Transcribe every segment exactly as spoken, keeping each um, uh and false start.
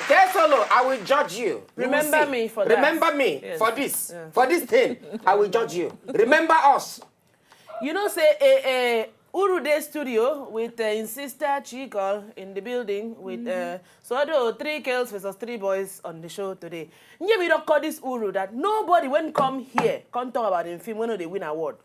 K Solo, I will judge you. You will Remember see. Me for that. Remember me Yes. for this. Yeah. For this thing, I will judge you. Remember us. You know say eh, eh, Uru dey studio with uh, his sister Chigol in the building with uh, so although three girls versus three boys on the show today. Nye we don call this Uru that nobody when come here come talk about him film when no dey win award.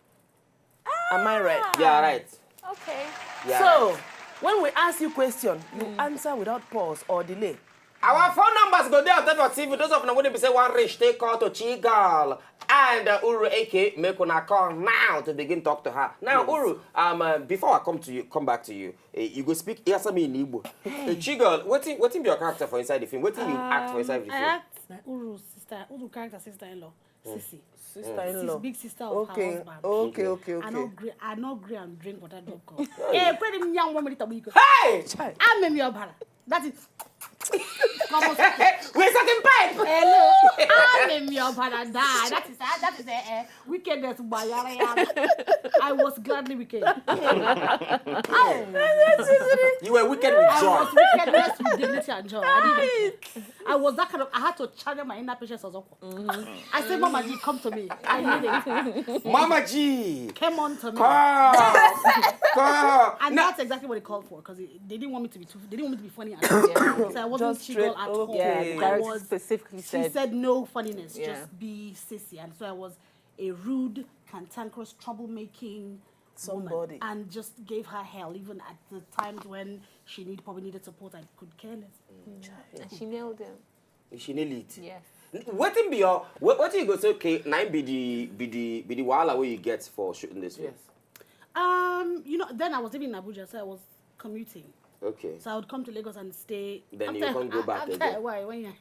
Am I right? Yeah, right. Okay. Yeah, So right. When we ask you question, you answer without pause or delay. Our phone numbers go there on top of T V. Those of you who be say one rich, take call to Chigal and uh, Uru A K. Make una call now to begin talk to her. Now, Uru, um, uh, before I come to you, come back to you, uh, you go speak. Yes, I mean Igbo. Uh, Chigal, what what be your character for inside the film? What you act for inside the I film? Act Uru sister, Uru character sister-in-law, Sisi. Sister-in-law. Sis, big sister of Okay, her husband. Okay, okay, okay. I no gree. I no gree and drink water don come. Eh, kwere m ya nwa m lita biko. Hey! Ame mi obara. That is. Come on. We're sucking pipe. Hello. Ame mi obara die. That is that, that is a uh, wickedness. Bayara yara. I was gladly wicked. You were wicked with I joy. Was wickedness with dignity and joy. I didn't. I was that kind of. I had to channel my inner patience. Ozokwa. I said, Mama G, come to me. I need it. Mama G. Came on to me. Come. Come. And No. That's exactly what they called for because they didn't want me to be too. They didn't want me to be funny. And so I wasn't Just Chigal straight. At Oh, all. yeah, the I character was. Specifically She said. Said no funniness. Yeah. Just be Sissy. And so I was a rude, cantankerous, troublemaking Somebody. Woman and just gave her hell even at the times when she need probably needed support. I could care less. And she nailed him. She nailed it. Yes. What thing be your what, what thing you go say okay, nine be the be the be the wahala wey you get for shooting this film? Yes. Um, you know, then I was living in Abuja, so I was commuting. Okay. So I would come to Lagos and stay. Then after, you can't go back after again. A while, when you're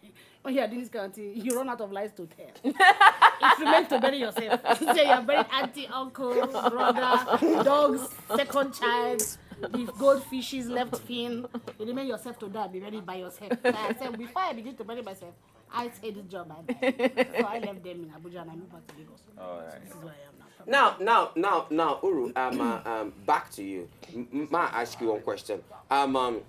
when you're doing this kind of thing, you run out of lies to tell. It remains to bury yourself. Say you're buried auntie, uncle, brother, dogs, second child, the goldfishes, left fin. You remain yourself to die, be buried by yourself. So I said, before I begin to bury myself, I take this job. I, so I left them in Abuja and I moved back to Lagos. All right. This is where I am now. Now, now, now, now, Uru, um, uh, um, back to you. M- m- may I ask you one question? Um, um,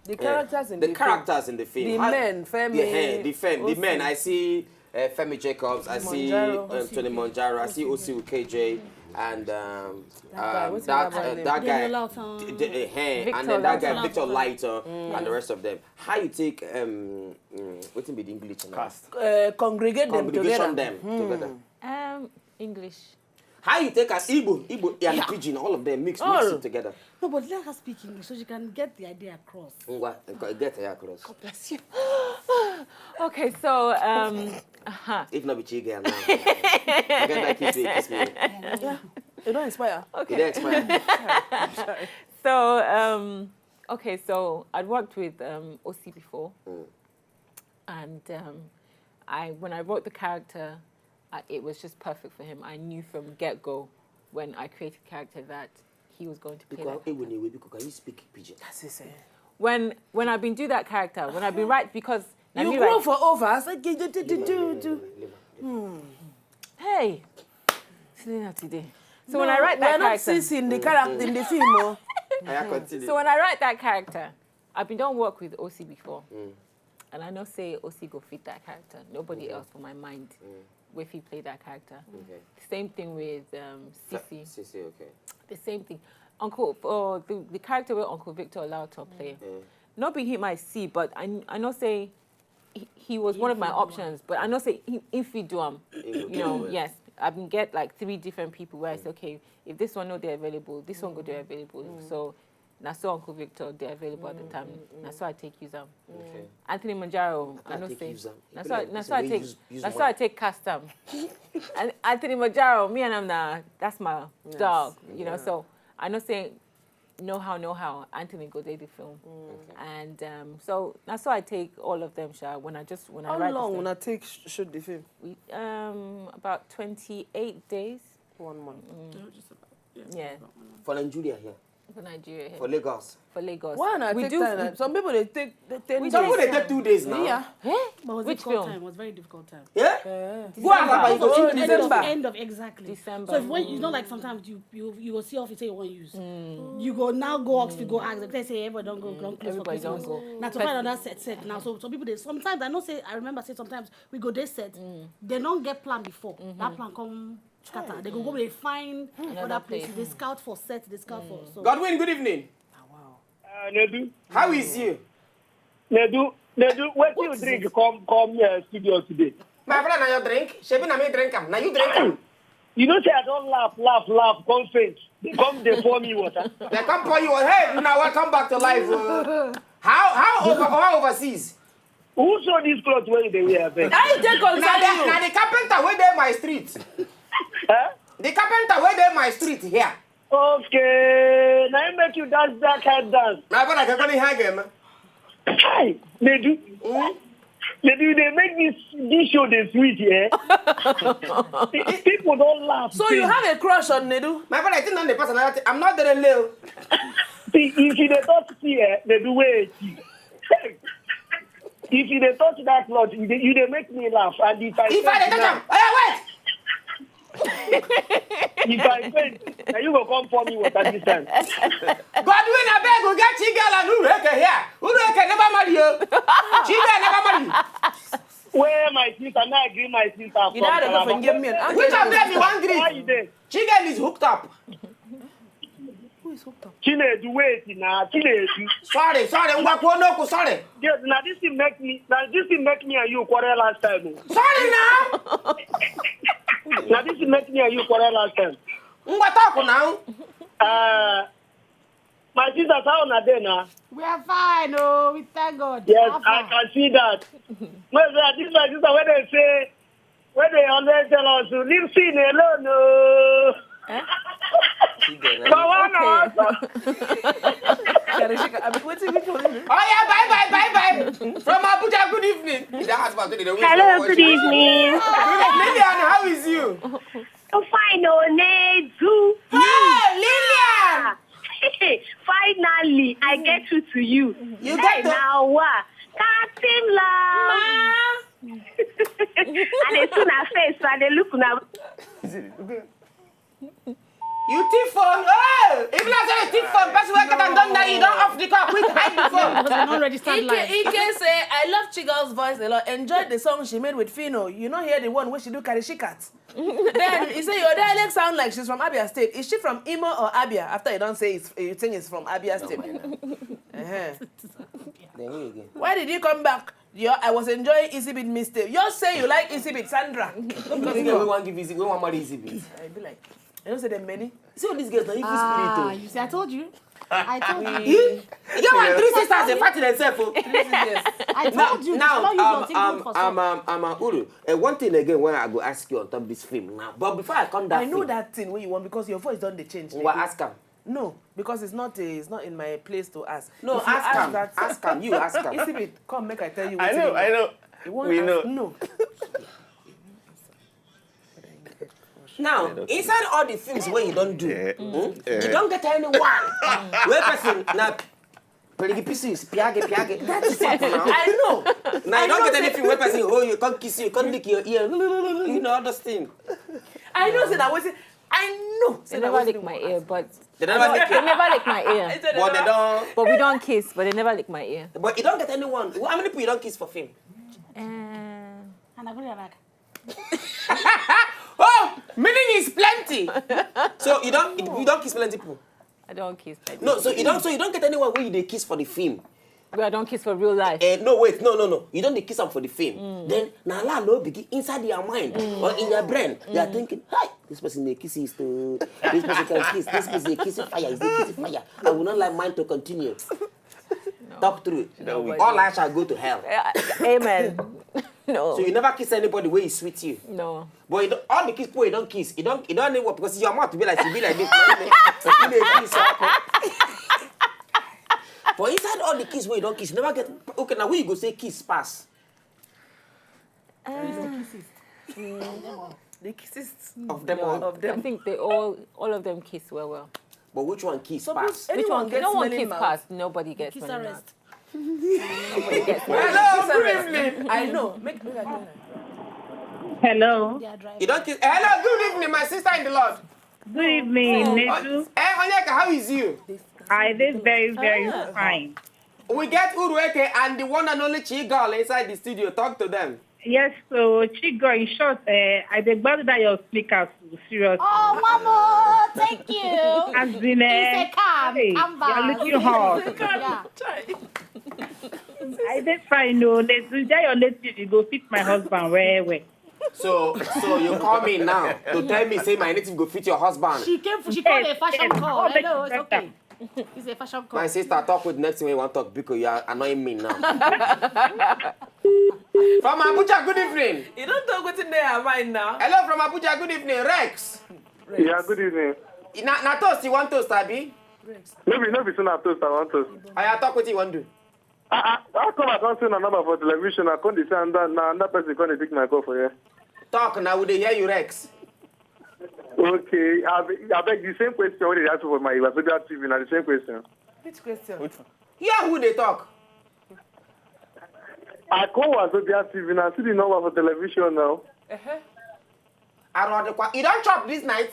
The uh, characters in the the characters film. In the film. The How- men, Femi, the, hair, the fem, the men. Osi. I see uh, Femi Jacobs. I see Monjaro. um, Tony Monjaro. I see Osi K J, and um, That guy, um, what's that, that boy uh, name? that guy. Daniel Laughton. D- d- eh, hair, Victor and then that guy Laughton. Victor Lighter and the rest of them. How you take um, mm, what be the English now? Cast. Uh, congregate them Congregation together. Them together. Um, English. How you take as Igbo, Igbo and Yeah. Pidgin, all of them mix, All. Mix it together. No, but let her speak English so she can get the idea across. Ngwa, get her across. Okay, so um, uh-huh. If not be Chiga now. Get that kiss me, kiss me. You don't inspire. Okay. It expire. So um, okay, so I'd worked with um, Osi before, Mm. and um, I when I wrote the character, I, it was just perfect for him. I knew from get go when I created the character that he was going to play Because that. when you because can you speak Pidgin? That's it. Eh. When when I've been do that character, when I've been right because You me grow right- for over. I said, do, do, do, do, do. Hey, Selena today. So when No, I write we're that not character, Sissy in the character in the film. Oh. I continue. so when I write that character, I've been done work with Osi before, Mm. and I know say Osi go fit that character. Nobody else for my mind, if he played that character. Okay. Same thing with um, Sissy. Sissy, okay. The same thing. Uncle, for the, the character where Uncle Victor Lauto play, Mm. not be him I see, but I I know say he, he was one of my options, but I know say he, if he do am, you know, yes, I been get like three different people where I say okay, if this one no dey available, this one go dey available. So na so Uncle Victor dey available at the time. Na so I take use am. Okay. Anthony Manjaro, I Ah, know take say use am. na Even so I like na this so I way take use- use na so one. I take cast am. And Anthony Manjaro, me and him na that's my dog, you know. So I know say no how no how Anthony go dey the film, and um, so na so I take all of them. Sha, when I just when I How write long the will film, I take sh- shoot the film? we, um about twenty eight days. One month. No, just about, yeah, Yeah. about one month. For Nigeria here. For Nigeria here. For Lagos. For Lagos. Why not We take do. Time? Some people they take the ten We days. Some people they Yeah. take two days now. Yeah. But it was Which difficult film? Time. It was very difficult time. Yeah? Eh. Go and Alaba, you go see End the December. End of exactly. December. So if when you know, like, sometimes you you you go see office say you want use. You go now go off to go ask. They say everybody don't go don't close for Everybody Christmas. don't go. Now to find another set set now. So some people they sometimes I know say I remember say sometimes we go day set. They don't get plan before. That plan come scatter. They go go they find other Another places. Place. They scout for set. They scout for so. Godwin, good evening. Uh, Nedu, How is you? Nedu, Nedu, what do you drink? Come, come here studio today. My brother, now you drink. Shebi na me drink am. Now you drink am. You know say I don't laugh, laugh, laugh, come faint. They come, they pour me water. They come pour you. Hey, now welcome back to life. Uh, how how over how overseas? Who saw this cloth when they wear? Abeg? I take Now concern the, you. now the carpenter where dey my street. Huh? The carpenter where dey my street here. Okay, now you make you dance that kind dance. My brother, I can only hang him. Hey, Nedu, Hmm? Nedu, they make this this show the sweet, eh? People don't laugh. So you have a crush on Nedu? My brother, I think on the personality. I'm not there, Leo. See, if you dey talk see, eh, Nedu wait. Hey, if you dey touch that cloth, you dey, you dey make me laugh. And if I If I faint dey touch now, am, oh yeah, wait. if I faint, now you go come pour me water this time. Godwin, I beg you, get Chigala and Ureke here. Ureke never marry you. Chigala never marry you. Where my sister? Now I agree my sister. You know they go Calabar. Forgive me. And Which of them you want Why green? you dey? Chigala is hooked up. Who is hooked up? Chinedu, wait now, Chinedu. Sorry, sorry, Ngwakwonoko, sorry. Yes, now this thing make me, now this thing make me and you quarrel last time. Oh. Sorry now. Now this thing make me and you quarrel last time. Ngwa talk now. Uh, my sisters, how una dey now? We are fine, oh, we thank God. Yes, How I far? Can see that. No, sir, this my sister when they say, when they always tell us to leave sin alone, no. But one of us, Karishika, I mean, what's it called? Oh yeah, bye bye bye bye. From Abuja, good evening. That husband today, they wait Hello, for good evening. Lillian, how is you? I'm fine, oh, Nedu. Hey, Lillian. Finally, I get through to you. You Hey, get to- now what? Katim love. And they see my face, and they look now. You thief phone. Oh, if you say you thief phone, person wey get am don die, you don off the call. Quick, hide the phone. Because I don't register Ike, live. Ike say, I love Chigal's voice a lot. Enjoyed the song she made with Fino. You know, hear the one where she do Karishikat. Then he say your dialect sound like she's from Abia State. Is she from Imo or Abia? After you don't say it's, you think it's from Abia State. Uh-huh. Then you again. Why did you come back? Yo, I was enjoying Easy Beat mistake. You say you like Easy Beat, Sandra. This girl we want give easy, we want more easy beat. I be like, I don't say them many. See all these girls now, you Ah, spirit. You see, I told you. I told you. You get one three sisters dey fight themselves. Oh. Yes. I told you. Now, You should not um, use your um, thing for um, some. um, um, uh, Uru, uh, one thing again when I go ask you on top this film now, but before I come that I know film, that thing where you want because your voice don't they change. we ask am. No, because it's not a, it's not in my place to ask. No, If you ask am. That, Ask am. You ask am. Easy Beat, come make I tell you. I Wetin know, you I know. Know. You want We ask? Know. No. Now, inside all the films where you don't do, Yeah. hmm, you don't get anyone. Where person na peligi pieces, piage, piage. That is it now. I know. Now I you don't know get say- anything where person hold you, come kiss you, come lick your ear, you know all those things. I know say that was it. I know. They never lick my ear, but They never lick they your. Never lick my ear. But they don't. But we don't kiss, but they never lick my ear. But you don't get anyone. How many people you don't kiss for film? Uh, And I go there like, Oh, meaning is plenty. So you don't you don't kiss plenty people. I don't kiss. Like No, so you don't so you don't get anyone where you dey kiss for the film. But I don't kiss for real life. Eh, no, wait, no, no, no. You don't dey kiss am for the film. Then na la no begin inside your mind or in your brain. You are thinking, hey, this person dey kiss is too. This person can kiss. This person dey kiss fire. Is dey kiss fire. I will not like mine to continue. Talk through. Nobody. All I shall go to hell. Uh, amen. No. So you never kiss anybody where he sweet you. No. But you don't, all the kiss, boy, you don't kiss. You don't, you don't know what because your mouth be like, you be like this. You dey kiss. For inside all the kiss, where you don't kiss, you never get. Okay, now where you go say kiss pass? The kisses Of them all. Of I them. Think they all, all of them kiss well, well. But which one kiss So pass? which, anyone You gets don't want smelling kiss mouth? Pass. Nobody gets Kiss smelling arrest. Mouth. Nobody gets smelling Hello, good evening. I know. Make, make I tell her. Hello. They are driving. You don't kiss. Hello, good evening, my sister in the Lord. Good evening, Oh, Nedu. eh, Onyeka, how is you? I did very, very Ah. fine. We get Urueke and the one and only Chi girl inside the studio. Talk to them. Yes, so Chigo, in short, uh, I dey gbadu that your sneakers, seriously. Oh, Mama, thank you. As in, It's uh, a calm, hey, canvas. You're looking hot. Yeah. I did fine, no. Nedu, that your native, you go fit my husband well, well. So, so you call me now to tell me say my native go fit your husband. She came. She called a fashion Yes, call. yes. Hello, it's okay. It's a fashion call. My sister, talk with next thing wey you wan talk because you are annoying me now. From Abuja, good evening. You don't talk what's in their mind now. Hello from Abuja, good evening, Rex. Yeah, good evening. Na, na toast you wan toast, abi? No be, no be say na toast I wan toast. Oya, talk wetin you wan do. I, I, how come I come see una number for television? I come dey see another, na another person come dey pick my call for here. Talk now, we dey hear you, Rex. Okay, I, I beg the same question wey dey ask for my Wazobia T V, na the same question. Which question? Hear who dey talk. I call Wazobia T V, na see the number for television now. Uh-huh. Arodikwa, you don chop this night?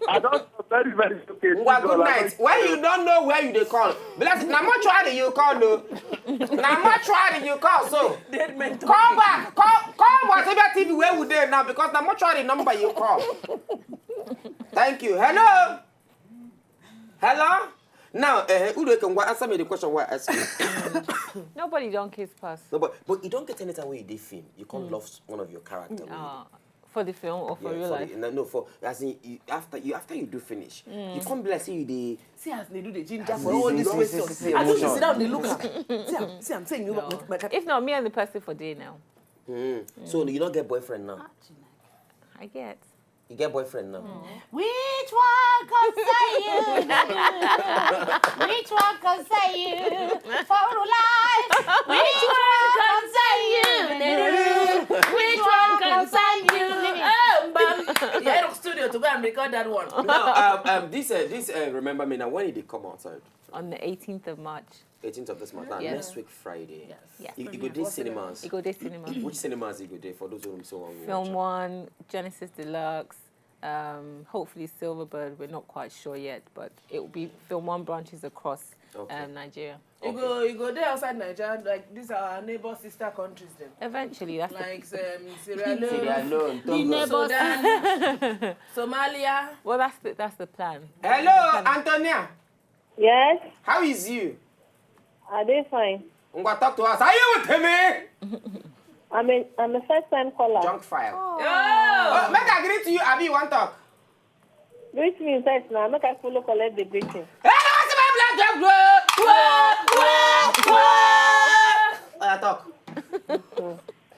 I don very, very okay. Ngwa, good night. When you don't know where you dey call, bless it. Na mortuary you call, no. Na mortuary you call, so come back, call, call Wazobia T V where we dey now because na mortuary number you call. Thank you. Hello. Hello. Now, uh, Urueke, Ngwa, answer me the question wey I ask you. Nobody don't kiss pass. No, but but you don't get anytime when you dey film, you can't love one of your character. Uh, for the film or for Yeah, real for life? The, no, no, for as in you, after you after you do finish, you come be like say you dey. See as they do the ginger As for they all do this the question. see I just emotion. Sit down, they look at. See, I'm, see, I'm saying you No. look my, my, If not, me and the person for day now. Hmm. So you don't get boyfriend now. I get. You get boyfriend now. Which one concern you? Which one concern you? For life. Which one concern you? Which one concern you? Oh, bam. Yeah, look studio to go and record that one. No, um, um, this uh, this uh, remember me now when did it come out? Sorry. On the eighteenth of March. eighteenth of this month. Now, Yeah. Next week Friday. Yes. Yes. You, you go dey cinemas. You go to cinema. Which cinemas you go dey for those who so want Film One, Genesis Deluxe, um, hopefully Silverbird. We're not quite sure yet, but it will be Film One branches across Okay. um, Nigeria. You go, you go there outside Nigeria, like these are our neighbor sister countries then. Eventually, that's Like um, Sierra Leone, Sierra Leone, Togo. Sudan, Somalia. the, well, that's the that's the plan. Hello, Antonia. Yes, How is you? I dey fine. Ngwa, talk to us. Are you with me? I'm a I'm a first time caller. Junk file. Yeah. Oh, make I greet you, Abi. You want talk? Greet me first now. Make I follow collect the greeting. Hey, no, see my black dog, whoa, whoa, whoa, whoa. Oya, talk.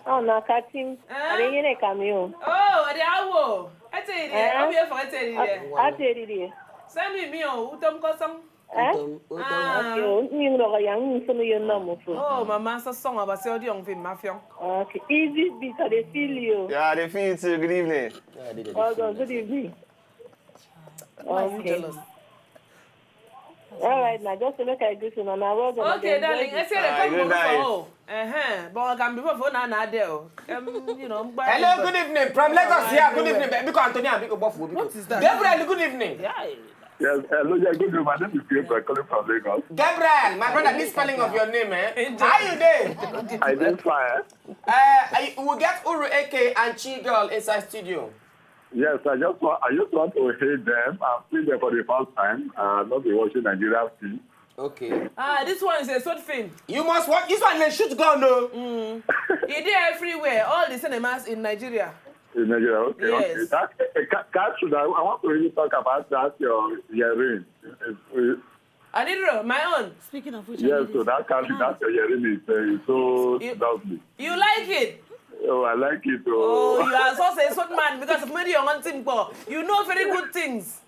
Oh, na Katim. I dey hear come you. Oh, the awo. I tell you, I'll be for I tell you. I tell you. Send me me oh, utom kosong. Eh? Utom, utom. Ah. Yo, you know, I am so you know mo so. Oh, mama, so song about sell the young film mafia. Okay, easy beat. I dey feel you. Yeah, I dey feel you too. Good evening. Yeah, I did it. Well done. Good evening. Why are you Okay. Jealous? All right, now just to make I greet you, now well done. Okay, darling. I say Ah, they come good look night. for oh. Uh-huh. But I can before for now now there. Um, you know. Hello, good evening. From Lagos here, good evening. Because Antonia, big up for What is that? Gabriel, good evening. Yeah. Yes, hello, yeah, good evening. My name is Gabriel, calling from Lagos. Gabriel, my brother, this spelling of your name, eh? How you dey? I dey fine. Uh, I, we get Uru A K and Chi Girl inside studio. Yes, I just want, I just want to hate them. I've seen them for the first time. Uh, not be watching Nigeria film. Okay. Ah, this one is a short film. You must watch this one. They shoot gun, no. It dey everywhere. All the cinemas in Nigeria. In Nigeria, okay, Yes. okay. That, uh, ca- ca- should I, I want to really talk about that your earring. It's- it's- Anidro, my own. Speaking of which, Yes, so that country, that your earring is, uh, is so You- lovely. You like it? Oh, I like it. Oh, Oh, you are such a short man because of many young thing, but you know very good things.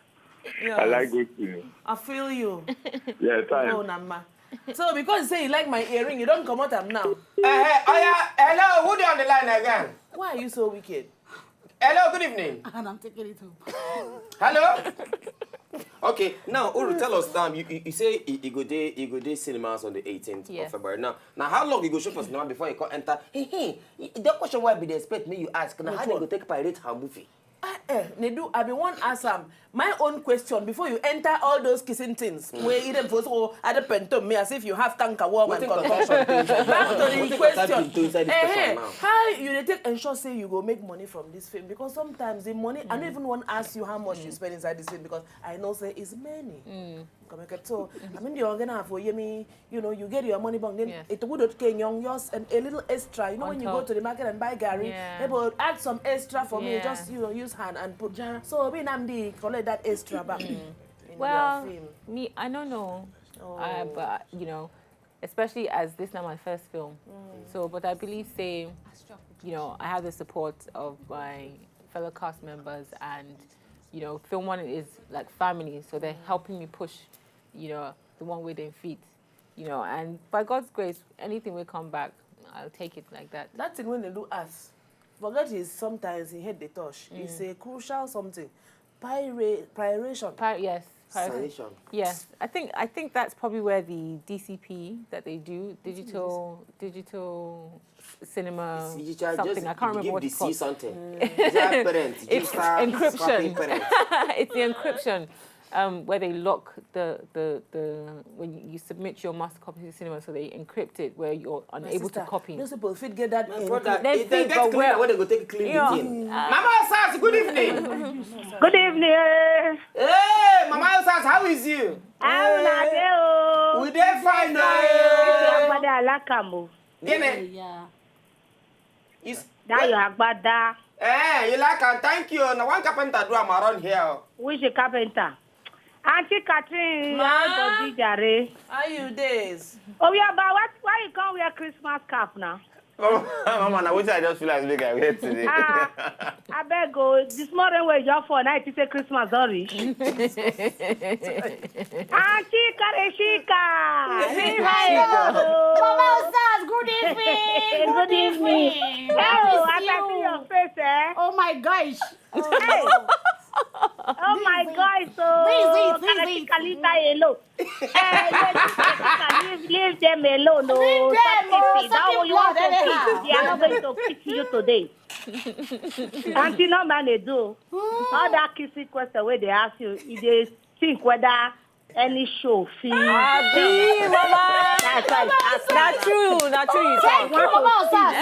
Yes. I like good things. I feel you. Yeah, Oh, thanks. Nama. So because you say you like my earring, you don't come out am now. Uh, oh yeah. Hello, who dey on the line again? Why are you so wicked? Hello, good evening. And I'm taking it home. Hello. Okay, now Uru, tell us now. You, you, you say you, you go dey you go dey cinemas on the eighteenth Yes. of February. Now, now how long you go show for cinema before you come enter? Hey, hey, the question why be dey expect me you ask now how they go take pirate her movie? Eh, Nedu, I be wan ask am my own question before you enter all those kissing things. Wey you dem for so at the pentom me as if you have canker worm and Wetin concussion. concussion dey inside Back to this- the wetin concern question. Pinto inside this question Eh, now? How you dey take ensure say you go make money from this film because sometimes the money I no even wan ask you how much you spend inside this film because I know say it's many. Come make it so I mean the organ for you me you know you get your money bang then Yes. it would okay young yours and a little extra you know On when you top. go to the market and buy gari Yeah. hey but add some extra for me Yeah. just you know use hand and put so me and the collect that extra back in Well, your film. Me, I don't know. Oh. Uh, but, you know, especially as this now my first film. So, but I believe say, you know, I have the support of my fellow cast members and, you know, Film One is like family. So they're helping me push, you know, the one way they fit, you know, and by God's grace, anything will come back. I'll take it like that. That thing when they do us, forget is sometimes he head they touch. It's a crucial something. Pira- piration. Pi- yes. Pirate. Sensation. Yes, I think I think that's probably where the D C P that they do digital digital s- cinema Digital, something. just I can't remember give what the it's C called. Something. Digital parent. It's Digital encryption. Scrapping parent. It's the encryption um, where they lock the, the the when you submit your master copy to the cinema, so they encrypt it where you're My unable sister, to copy. Those people fit get that. My in- brother, Then if they fit, get but cleaner, well, what they go take clean Yeah. the thing? Mama Osas, good evening. Good evening. Eh. Hey, Mama Osas, how is you? How una dey o? We dey fine, This oh. agbada I like am o. Gene, Yeah. you s- That your agbada. Eh, you like am? Thank you. Na one carpenter do am around here. Which carpenter? Auntie Catherine, Ma. How body jare? How you days? Oh yeah, but what? Why you come wear Christmas cap now? Mama, Mama, na wetin I just feel like make I wear today. Ah, abeg o, this morning wey you just fall, now you think say Christmas don reach. Auntie Kareshika, say hi hello. Mama Osas, good evening. Good evening. I Oh, miss as I see you. Your face, eh? Oh my gosh. Hey. Oh my God, so This is it, this is it. Kalita hello. Eh, leave, leave them alone. No. Leave them, Stop oh, it. That sucking one you want blood, to anyhow. kiss. They are not going to kiss you today. Auntie, no man they do. All that kissing question where they ask you, if they think whether any show fee. Abi, Mama. That's why it's asking. Not true, not true. You talk. One Mama Osas,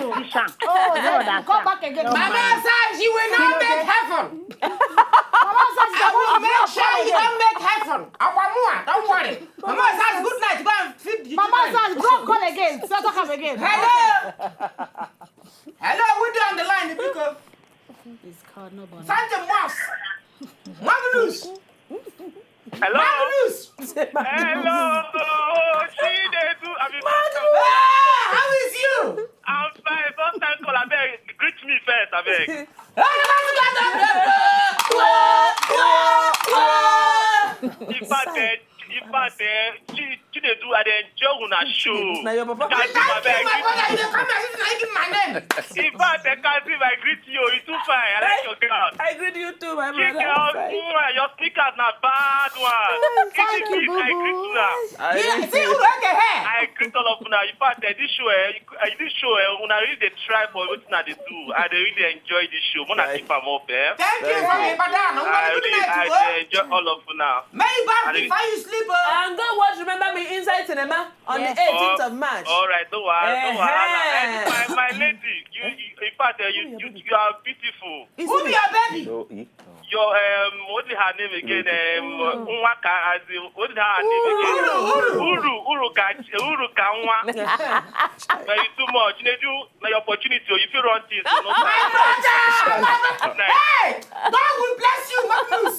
position. Oh, You know then that come song. Back again. Mama Osas, you will not make heaven. Mama Osas, I will make sure you don't make heaven. Akwamua, don't worry. Mama Osas, good night. Go and feed the Mama children. Osas, go call again. So talk am again. Hello. Hello, who dey on the line? Because It's called nobody. Santa Moss. Magnus. Hello. Magnus. Hello. Chinedu, I mean, Ah, how is you? I'm fine. First time call, abeg, greet me first, abeg. In fact, eh, in fact, eh, Chi- Chinedu, I dey enjoy una show. Na your papa. Can't do my beg. My brother, you dey come here, you dey give my name. In fact, I can't see my greet you. You too fine. I like your gown. I greet you too, my Chicken, brother. your speakers na bad one. Thank you, Kitty, I boo-boo. greet una. Yeah, see, Uroke here. I greet all of una. In fact, eh, this show, eh, you- eh, this show, eh, una really dey try for wetin I dey do. I dey really enjoy this show. Una keep am up, eh. Thank you for the Ibadan. I really, I dey enjoy all of una. May you bath before you sleep, oh. And go watch Remember Me inside cinema on the eighteenth of March. All right, no wahala, no wahala. Eh-heh. Eh, my, my lady, you, you, in fact, eh, you, you, you are beautiful. Who be your baby? Your um, what is her name again? Um, Nwaka, as in, what is her name again? Uru, Uru. Uru, Uru ka, Uru ka nwa. But you too much. You do na your opportunity. Oh, you feel run things. Oh, no. My brother! My brother! Hey! God will bless you, Magnus!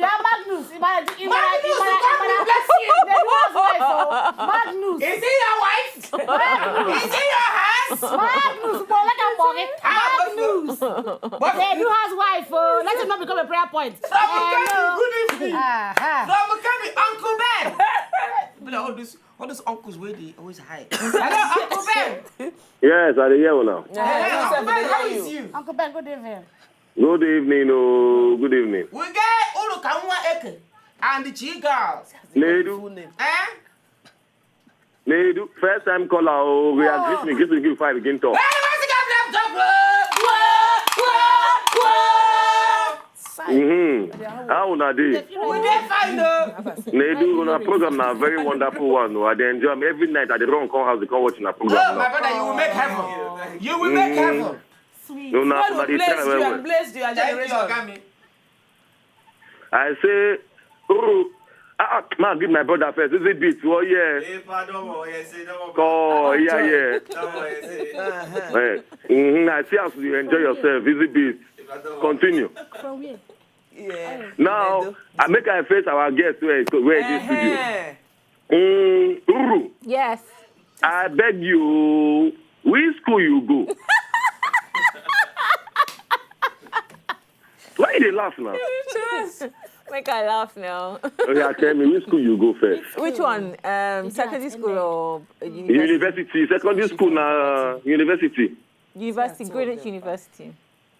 Yeah, Magnus. Imara, Imara, Magnus, Imara, God will Imara. Bless you! They do us well, so. Magnus. Is it your wife? Is it your house? Magnus. Boy, like a boy. Ah, Magnus. But They do housewife. Oh. Let him not become a prayer point. From Kemi, good evening. Aha. From Kemi, Uncle Ben. But all those, all those uncles where they always hide. Hello, Uncle Ben. Yes, I dey hear una. Hey, Uncle Ben, how is you? Uncle Ben, good evening. Good evening, oh, good evening. We get Uru ka nwa eke and the G girl. Nedu. Eh? Nedu, first time caller, oh, we are greeting, greeting, give five again talk. Mm-hmm. How una dey? We dey fine o. Nedu, una program na very wonderful one o. I dey enjoy am every night. I dey run come house, dey come watch una program. Oh, my brother, you will make heaven. You will make heaven. Sweet. Una, una dey try well well. Bless you and bless your generation. I say, oh, ah, ah, man, give my brother first. Is it beat? Oh, yeah. Hey, pardon, oh, yeah, say, no, oh, yeah, yeah. No, oh, yeah, say. Uh-huh. Eh, mm-hmm, I see as you enjoy yourself. Is it beat? Continue. From where? Yeah. Now, I make I face our guest where, where uh-huh. This studio. Mm, Uru. Yes. I beg you, which school you go? Why you dey laugh now? Make I laugh now. Okay, tell me which school you go first. Which one? Um, secondary school or university? University, secondary school na university. University, Greenwich University.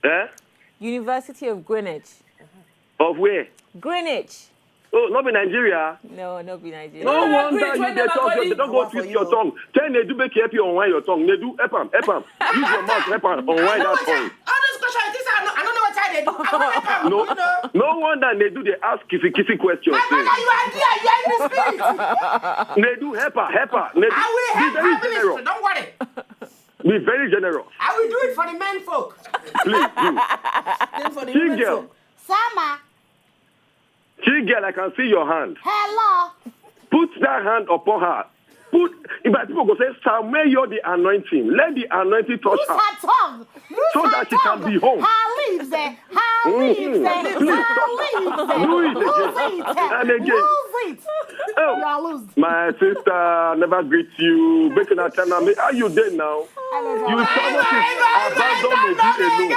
Eh? University of Greenwich. Of where? Greenwich. Oh, not be Nigeria. No, not be Nigeria. No wonder you dey talk. You don't go twist your tongue. Tell Nedu make help you unwind your tongue. Nedu, help am, help am. Use your mouth, help am unwind that tongue. All those questions, this I, I don't know what I dey do. I don't help am. No, you know? No wonder Nedu dey ask kissy kissy questions. My brother, you are there. You are in the spirit. Nedu, help her, help her. Nedu, I will help her. Be very generous. Don't worry. Be very generous. I will do it for the men folk. Please do. Then for the women folk. Sama. Chi girl, I can see your hand. Hello. Put that hand upon her. Put, if my people go say, Samuel, you're the anointing. Let the anointing touch her. Use her tongue. Use So her that she can tongue. Be home. Her lips, eh? Her Mm. lips, eh? Please, Her lips, eh? Do it again. Lose it, eh? And again. Lose it. Oh. You are losed. My sister, never greet you. Breaking her time. How you dey now? Hello, You John. travel to abandon Nedu alone.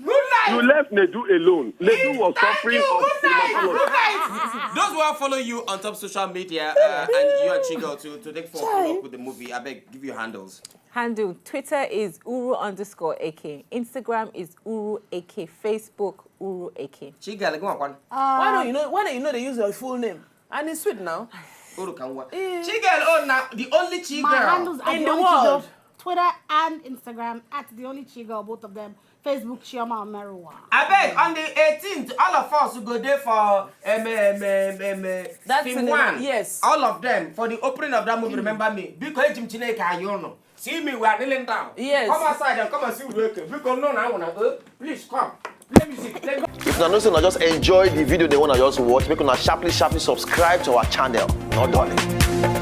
Good night. You left Nedu alone. Nedu was Thank suffering you. of Good night. rheumatology. Good night. Those who are following you on top social media uh, and you and Chigo to, to take for follow up with the movie, I beg, give your handles. Handle Twitter is Uru underscore A K. Instagram is Uru A K. Facebook Uru A K. Chiga, like, one. Why don't you know? Why don't you know they use your full name? And it's sweet now. Uru Kanwa. Chiga own now, the only Chiga. My handles are In the the only world. Chigo. Twitter and Instagram at the only Chigo, both of them. Facebook Chioma Omeruwa. I beg, on the eighteenth, all of us go there for um, um, um, um, uh, That's film in the- one. Yes. All of them for the opening of that movie. Remember me. Because Jim Chineke, I you know. See me, we are kneeling down. Yes. Come outside and come and see Urueke. Because no, now, uh, please come. Play music. Play music. If una know say una just enjoy the video, they wanna just watch, make una sharply, sharply subscribe to our channel. No darling.